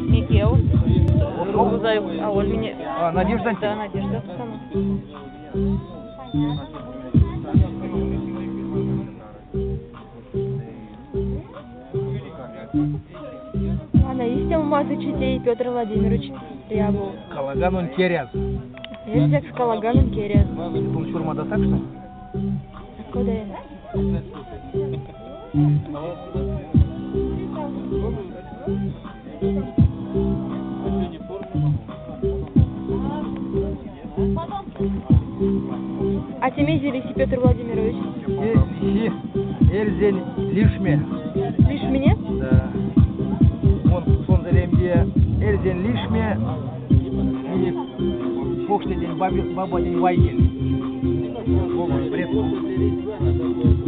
Микел. Аволь мине. А, Надежда? Да, Надежда. Она истя мазычидей Петр Владимирович Рябов. Калаганонь Керяз. Эрзякс Калаганонь Керяз. Тон сёрмадасак, што? Кода эно? А те мезе лиси, Петр Владимирович? Те лиси эрзянь лишме. Лишмине? Да. Мон сонзэ лемдия эрзянь лишме минек покштятнень, бабатнень вайгель. Голос предков.